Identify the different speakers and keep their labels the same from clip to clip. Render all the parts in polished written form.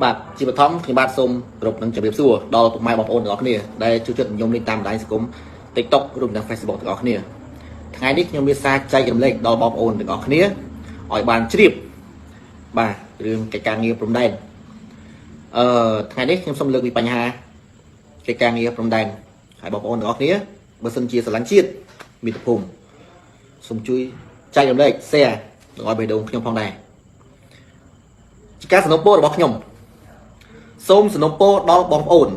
Speaker 1: បាទជាបឋមខ្ញុំបាទសូមគោរពនិងជម្រាបសួរដល់ពុកម៉ែបងប្អូនទាំងអស់គ្នាដែលជួយចិត្តនិយមលេងតាមបណ្ដាញសង្គម TikTok រួមទាំង Facebook ទាំងអស់គ្នាថ្ងៃនេះខ្ញុំមានសារចែករំលែកដល់បងប្អូនទាំងអស់គ្នាឲ្យបានជ្រាបបាទរឿងកិច្ចការងារព្រំដែនអឺថ្ងៃនេះខ្ញុំសូមលើកពីបញ្ហាកិច្ចការងារព្រំដែនហើយបងប្អូនទាំងអស់គ្នាបើសិនជាស្រឡាញ់ជាតិមាតុភូមិសូមជួយចែករំលែក share ដល់ឲ្យបេះដូងខ្ញុំផងដែរជាការសំណូមពររបស់ខ្ញុំ សូមសំណូមពរដល់បងប្អូន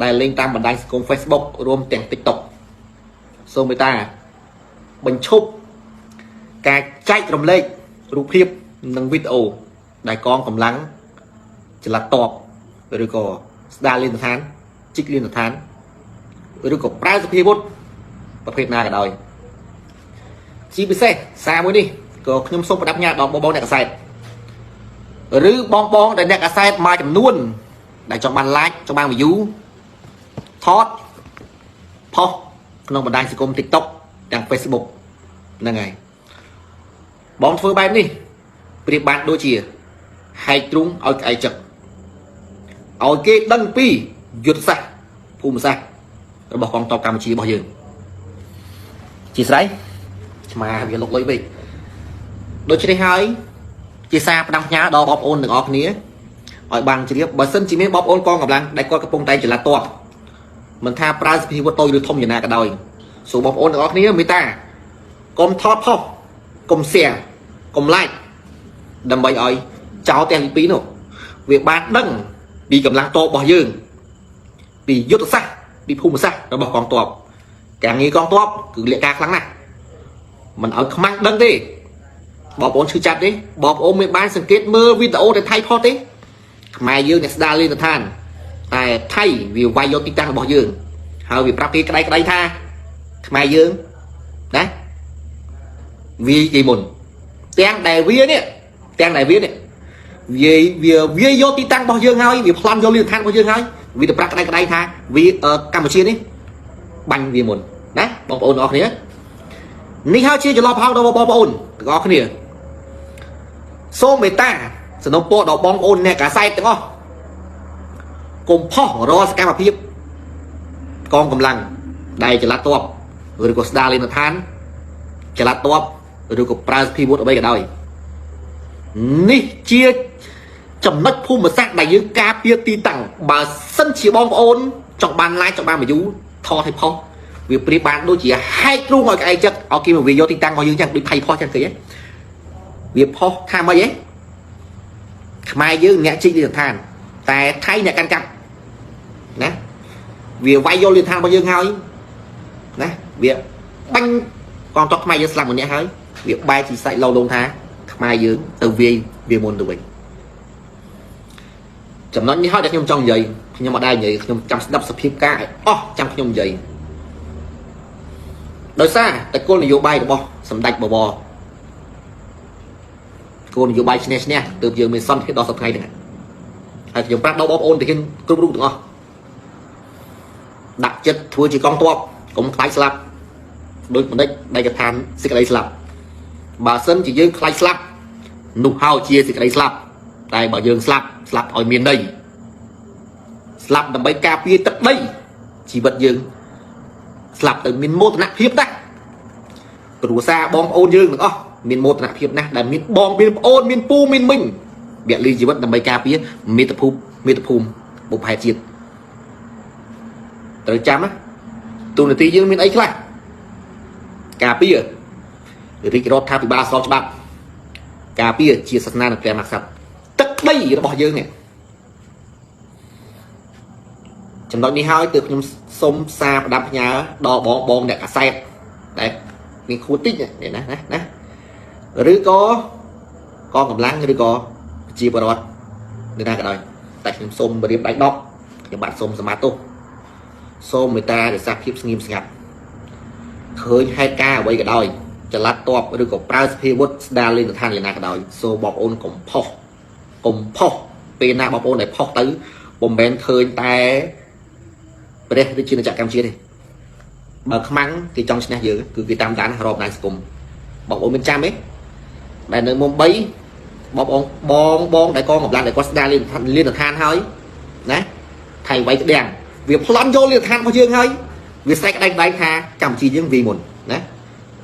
Speaker 1: ដែលលេងតាមបណ្ដាញសង្គម Facebook រួមទាំង TikTok សូមមេត្តាបញ្ឈប់ការចែករំលែករូបភាពនិងវីដេអូដែលកងកម្លាំងចល័តតបឬក៏ស្ដារលីនដ្ឋានជីកលីនដ្ឋានឬក៏ប្រើសភាវុធប្រភេទណាក៏ដោយជាពិសេសសារមួយនេះក៏ខ្ញុំសូមផ្ដាំផ្ញើដល់បងប្អូនអ្នកកសែត ឬបងបងដែលអ្នកកាសែតមួយចំនួនដែលចង់បាន like ចង់បាន view ថតផុសក្នុងបណ្ដាញសង្គម TikTok ទាំង Facebook ហ្នឹងហើយបងធ្វើបែបនេះប្រៀបបានដូចជាហែកទ្រូងឲ្យក្អែកចឹកឲ្យគេដឹងពីយុទ្ធសាស្ត្រភូមិសាស្ត្ររបស់កងទ័ពកម្ពុជារបស់យើងជាស្រ័យឆ្មាវាលុកលុយពេកដូច្នេះហើយ ជាសារផ្ដាំផ្ញើដល់បងប្អូនទាំងអស់គ្នាឲ្យបានជ្រាបបើសិនជាមានបងប្អូនកងកម្លាំងដែលគាត់កំពុងតែចល័តទ័ពមិនថាប្រើសភាវុធតូចឬធំយ៉ាងណាក៏ដោយសូមបងប្អូនទាំងអស់គ្នាមេត្តាកុំថតផុសកុំ share កុំ like ដើម្បីឲ្យចោលទាំងពីរនោះវាបានដឹងពីកម្លាំងទ័ពរបស់យើងពីយុទ្ធសាស្ត្រពីភូមិសាស្ត្ររបស់កងទ័ពការងារកងទ័ពគឺលាកការខ្លាំងណាស់មិនឲ្យខ្មាំងដឹងទេ បងប្អូនឈឺចាប់ទេបងប្អូនមានបានសង្កេតមើលវីដេអូដែលថៃផុសទេខ្មែរយើងអ្នកស្ដារលេងឋានតែថៃវាវាយយកទីតាំងរបស់យើងហើយវាប្រាប់គេក្តៅក្តៅថាខ្មែរយើងណាវាយគេមុនទាំងដែលវានេះទាំងដែលវានេះវាវាវាយកទីតាំងរបស់យើងហើយវាប្លន់យកលីឋានរបស់យើងហើយវាទៅប្រាប់ក្តៅក្តៅថាវាកម្ពុជានេះបាញ់វាមុនណាបងប្អូនទាំងអស់គ្នានេះហើយជាចន្លោះប្រហោងដល់បងប្អូនទាំងអស់គ្នា សូមមេត្តាសំណូមពរដល់បងប្អូនអ្នកកាសែតទាំងអស់កុំផុសរាល់សកម្មភាពកងកម្លាំងដែលចល័តទ័ពឬក៏ស្ដារលេនឋានចល័តទ័ពឬក៏ប្រើសភាវុធអ្វីក៏ដោយនេះជាចំណុចភូមិសាស្ត្រដែលយើងការពារទីតាំងបើសិនជាបងប្អូនចង់បាន like ចង់បាន view ថតឲ្យផុសវាប្រៀបបានដូចជាហែកទ្រូងឲ្យក្អែកចិត្តឲ្យគេមកវាយកទីតាំងរបស់យើងចឹងដូចថៃផុសចឹងគេហ៎ វាផុសថាម៉េចហ៎ខ្មែរយើងអ្នកជីកលីឋាន តែថៃអ្នកកាន់កាប់ណាវាវាយយកលីឋានរបស់យើងហើយណាវាបាញ់កងទ័ពខ្មែរយើងស្លាប់ម្នាក់ហើយវាបែរជាសាច់ឡោលងថាខ្មែរយើងទៅវាយវាមុនទៅវិញចំណុចនេះហើយដែលខ្ញុំចង់និយាយខ្ញុំអត់ដែរនិយាយខ្ញុំចាំស្ដាប់សភាពការឲ្យអស់ចាំខ្ញុំនិយាយដោយសារតែគោលនយោបាយរបស់សម្ដេចបវរ គោលនយោបាយឈ្នះឈ្នះទើបយើងមានសន្តិភាពដល់សប្តាហ៍ថ្ងៃហ្នឹងហើយខ្ញុំប្រាប់ដល់បងប្អូនទាហានគ្រប់រូបទាំងអស់ដាក់ចិត្តធ្វើជាកងទ័ពកុំខ្លាចស្លាប់ដោយបណ្ឌិតដែលកថាសេចក្តីស្លាប់បើសិនជាយើងខ្លាចស្លាប់នោះហើយជាសេចក្តីស្លាប់តែបើយើងស្លាប់ស្លាប់ឲ្យមានន័យស្លាប់ដើម្បីការពារទឹកដីជីវិតយើងស្លាប់ទៅមានមោទនភាពណាស់គ្រួសារបងប្អូនយើងទាំងអស់មានមោទនភាពណាស់ដែលមានបងមានប្អូនមានពូមានមីងវគ្គលីជីវិតដើម្បីការពារមាតុភូមិមាតុភូមិបុព្វហេតុជាតិត្រូវចាំណាទូនាទីយើងមានអីខ្លះការពាររាជរដ្ឋាភិបាលស្របច្បាប់ការពារជាសាសនានិងព្រះមហាក្សត្រទឹកដីរបស់យើងនេះចំណុចនេះហើយទើបខ្ញុំសុំសារផ្ដាំផ្ញើដល់បងបងអ្នកកាសែតដែលមានខួរតិចនេះណាណាណាឬក៏កងកម្លាំងឬក៏ប្រជាពលរដ្ឋនៅណាក៏ដោយតែខ្ញុំសូមរៀបដៃ10ខ្ញុំបាទសូមសមាទោសសូមមេត្តារក្សាភាពស្ងៀមស្ងាត់ឃើញហេតុការណ៍អ្វីក៏ដោយចល័តតបឬក៏ប្រើសភាវុធស្ដារលេងស្ថានយ៉ាងណាក៏ដោយសូមបងប្អូនកុំផុសកុំផុសពេលណាបងប្អូនដែលផុសទៅពុំមែនឃើញតែព្រះរាជាណាចក្រកម្ពុជាទេបើខ្មាំងគេចង់ឈ្នះយើងគឺគេតាមដានរាប់ដានសង្គមបងប្អូនមានចាំទេដែលនៅមុំ3 បងបងបងបងដែលកងកម្លាំងដែលគាត់ស្ដារលៀនលៀនឋានហើយណាថៃវៃក្តាំងវាប្លន់យកលៀនឋានរបស់យើងហើយវាស្រែកក្តែងក្តែងថាកម្ពុជាយើងវាយមុនណា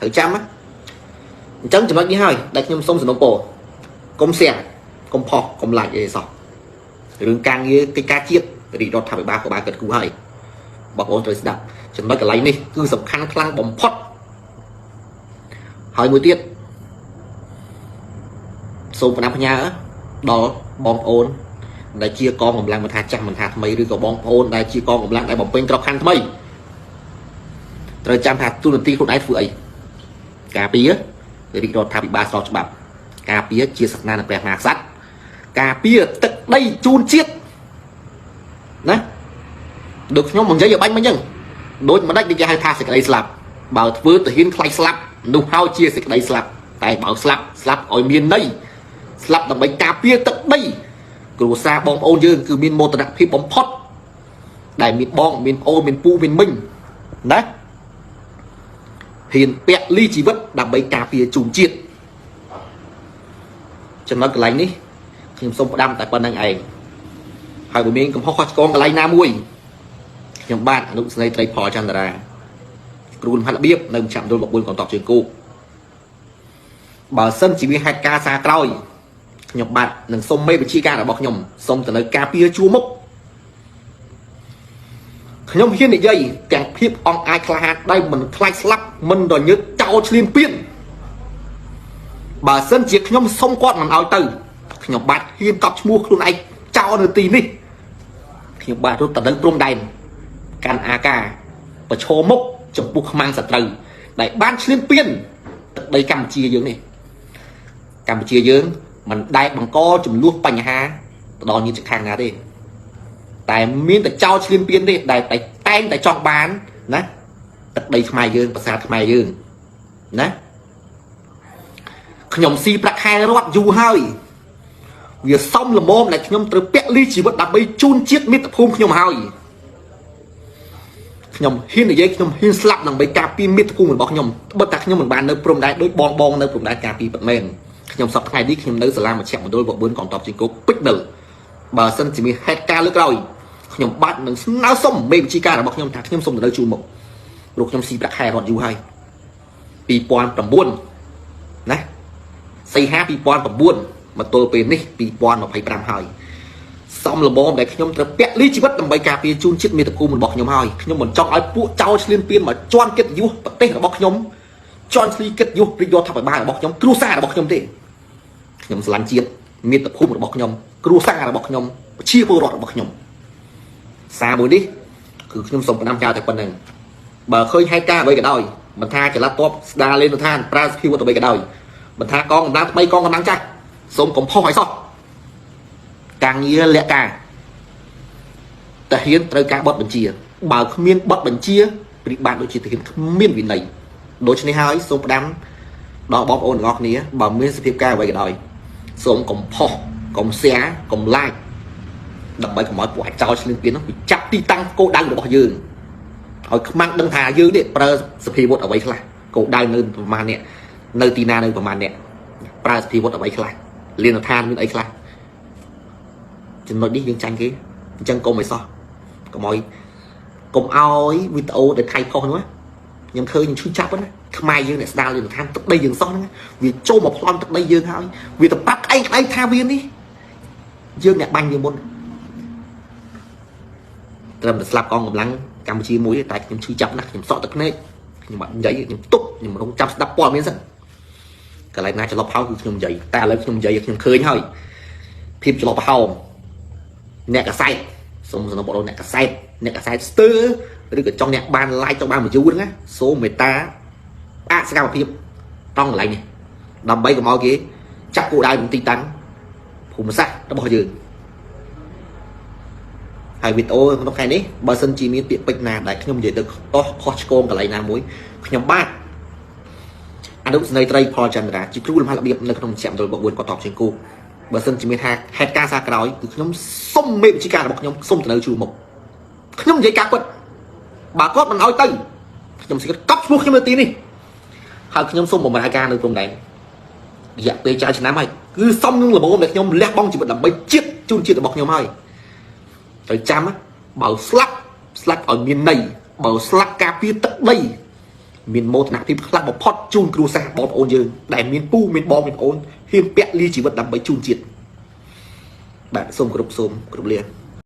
Speaker 1: ត្រូវចាំណាអញ្ចឹងចំណុចនេះហើយដែលខ្ញុំសូមសំណូមពរកុំ share កុំផុសកុំ like អីសោះរឿងការងារកិច្ចការជាតិរាជរដ្ឋាភិបាលក៏បានគិតគូរហើយបងប្អូនត្រូវស្ដាប់ចំណុចកន្លែងនេះគឺសំខាន់ខ្លាំងបំផុតហើយមួយទៀតសូមផ្ដាំផ្ញើដល់បងប្អូនដែលជាកងកម្លាំងមិនថាចាស់មិនថាថ្មីឬក៏បងប្អូនដែលជាកងកម្លាំងដែលបំពេញក្របខ័ណ្ឌថ្មីត្រូវចាំថាទូនាទីខ្លួនឯងធ្វើអីការពាររាជរដ្ឋាភិបាលស្របច្បាប់ការពារជាសាសនានិងព្រះមហាក្សត្រការពារទឹកដីជូនជាតិណាដូចខ្ញុំមកនិយាយឲ្យបាញ់មកអញ្ចឹងដូចមិនដាច់ដូចគេហៅថាសេចក្តីស្លាប់បើធ្វើទាហានខ្លាចស្លាប់នោះហើយជាសេចក្តីស្លាប់តែបើស្លាប់ស្លាប់ឲ្យមានន័យស្លាប់ដើម្បីការពារទឹកដីគ្រួសារបងប្អូនយើងគឺមានមោទនភាពបំផុតដែលមានបងមានប្អូនមានពូមានមីងណាហ៊ានពលីជីវិតដើម្បីការពារជូនជាតិចំណុចកន្លែងនេះខ្ញុំសូមផ្ដាំតែប៉ុណ្្នឹងឯងហើយបើមានកំហុសខុសឆ្គងកន្លែងណាមួយខ្ញុំបាទអនុស្នេហ៍ត្រីផលចន្ទរាគ្រូលំហាត់របៀបនៅមជ្ឈមណ្ឌលប4កងទ័ពជើងគោកបើសិនជាមានហេតុការណ៍សារក្រោយខ្ញុំបាទនឹងសុំមេវិជាការរបស់ខ្ញុំសុំទៅនៅការពារជួរមុខខ្ញុំហ៊ាននិយាយទាំងភាពអង្អាចក្លាហានដែលមិនខ្លាចស្លាប់មិនរញើតចោលឈ្លានពានបើសិនជាខ្ញុំសុំគាត់មិនឲ្យទៅខ្ញុំបាទហ៊ានកប់ឈ្មោះខ្លួនឯងចោលនៅទីនេះខ្ញុំបាទរត់ទៅនៅព្រំដែនកាន់អាកាប្រឈមមុខចំពោះខ្មាំងសត្រូវដែលបានឈ្លានពានទឹកដីកម្ពុជាយើងនេះកម្ពុជាយើងមិនដែលបង្កចំនួនបញ្ហាទៅដល់ញាតិខាងណាទេតែមានតែចោលឈ្លានពានទេដែលតែតែងតែចង់បានណាទឹកដីខ្មែរយើងប្រាសាទខ្មែរយើងណាខ្ញុំស៊ីប្រាក់ខែរត់យូរហើយវាសំល្មមដែលខ្ញុំត្រូវពលីជីវិតដើម្បីជូនជាតិមាតុភូមិខ្ញុំហើយខ្ញុំហ៊ាននិយាយខ្ញុំហ៊ានស្លាប់ដើម្បីការពារមាតុភូមិរបស់ខ្ញុំត្បិតតែខ្ញុំមិនបាននៅព្រំដែនដូចបងបងនៅព្រំដែនការពារពិតមែនខ្ញុំសប្តាហ៍ថ្ងៃនេះខ្ញុំនៅសាលាមជ្ឈមណ្ឌលប4កងទ័ពជើងគោកពេជ្រនិលបើសិនជាមានហេតុការណ៍លើកក្រោយខ្ញុំបាទនឹងស្នើសុំមេវិជាការរបស់ខ្ញុំថាខ្ញុំសុំទៅនៅជួរមុខព្រោះខ្ញុំស៊ីប្រាក់ខែរត់យូរហើយ2009ណាសីហា2009មកទល់ពេលនេះ2025ហើយសំលមដែលខ្ញុំត្រូវពលីជីវិតដើម្បីការពារជូនជាតិមាតុភូមិរបស់ខ្ញុំហើយខ្ញុំមិនចង់ឲ្យពួកចោលឈ្លានពានមកជន់កិត្តិយសប្រទេសរបស់ខ្ញុំជន់ឈ្លីកិត្តិយសរាជរដ្ឋាភិបាលរបស់ខ្ញុំគ្រួសាររបស់ខ្ញុំទេខ្ញុំស្រឡាញ់ជាតិមាតុភូមិរបស់ខ្ញុំគ្រួសាររបស់ខ្ញុំប្រជាពលរដ្ឋរបស់ខ្ញុំសារមួយនេះគឺខ្ញុំសូមផ្ដាំចោលតែប៉ុណ្្នឹងបើឃើញហេតុការណ៍អ្វីក៏ដោយមិនថាចល័តតបស្ដារលេនឋានប្រើសភាវុធអ្វីក៏ដោយមិនថាកងកម្លាំងថ្មីកងកម្លាំងចាស់សូមកុំផុសឲ្យសោះការងារលក្ខការតាហ៊ានត្រូវការបត់បញ្ជាបើគ្មានបត់បញ្ជាប្រិបានដូចជាទាហានគ្មានវិន័យដូច្នេះហើយសូមផ្ដាំដល់បងប្អូនទាំងអស់គ្នាបើមានសភាពការអ្វីក៏ដោយសូមកុំផុសកុំ share កុំ like ដើម្បីកុំឲ្យពួកអាចោលឈ្លានពាននោះវាចាប់ទីតាំងគោលដៅរបស់យើងឲ្យខ្មាំងដឹងថាយើងនេះប្រើសភាវុធអ្វីខ្លះគោលដៅនៅប្រមាណនេះនៅទីណានៅប្រមាណនេះប្រើសភាវុធអ្វីខ្លះលៀនឋានមានអីខ្លះចំណុចនេះយើងចាញ់គេអញ្ចឹងកុំឲ្យសោះកុំឲ្យកុំឲ្យវីដេអូដែលថៃផុសនោះខ្ញុំឃើញខ្ញុំឈឺចាប់ណាខ្មែរយើងអ្នកស្ដារលៀនឋានទឹកដីយើងសោះហ្នឹងវាចូលមកប្លន់ទឹកដីយើងហើយវាទៅប្រាប់ក្អែងក្អែងថាវានេះយើងអ្នកបាញ់វាមុនត្រឹមតែស្លាប់កងកម្លាំងកម្ពុជាមួយទេតែខ្ញុំឈឺចាប់ណាស់ខ្ញុំសក់ទឹកភ្នែកខ្ញុំបាត់និយាយខ្ញុំទប់ខ្ញុំរងចាំស្ដាប់ព័ត៌មានសិនកន្លែងណាចន្លោះផោគឺខ្ញុំនិយាយតែឥឡូវខ្ញុំនិយាយខ្ញុំឃើញហើយភាពចន្លោះប្រហោងអ្នកកសែតសូមសំណូមពរអ្នកកសែតអ្នកកសែតស្ទើឬក៏ចង់អ្នកបាន like ចង់បាន view ហ្នឹងណាសូមមេត្តាផ្អាកសកម្មភាពតង់កន្លែងនេះដើម្បីកុំឲ្យគេចាប់គោលដៅទីតាំងភូមិសាស្ត្ររបស់យើងហើយវីដេអូក្នុងខែនេះបើសិនជាមានពាក្យពេចន៍ណាដែលខ្ញុំនិយាយទៅតោះខុសឆ្គងកន្លែងណាមួយខ្ញុំបាទអនុសេនីយ៍ត្រីផលចន្ទរាជាគ្រូលំហាត់របៀបនៅក្នុងមជ្ឈមណ្ឌលប4កតបជើងគោកបើសិនជាមានថាហេតុការណ៍សារក្រោយគឺខ្ញុំសុំមេវិជាការរបស់ខ្ញុំសុំទៅនៅជួរមុខខ្ញុំនិយាយការពិតបើគាត់មិនឲ្យទៅខ្ញុំសិកកប់ឈ្មោះខ្ញុំនៅទីនេះហើយខ្ញុំសុំបម្រើការនៅព្រំដែន រយៈពេលច្រើនឆ្នាំហើយគឺសមនឹងល្មមដែលខ្ញុំលះបង់ជីវិតដើម្បីជាតិជូនជាតិរបស់ខ្ញុំហើយត្រូវចាំណាបើស្លាប់ស្លាប់ឲ្យមានន័យបើស្លាប់ការពារទឹកដីមានមោទនភាពខ្លាំងបំផុតជូនគ្រួសារបងប្អូនយើងដែលមានពូមានបងមានប្អូនហ៊ានពាក់លីជីវិតដើម្បីជូនជាតិបាទសូមគោរពសូមគោរពលា។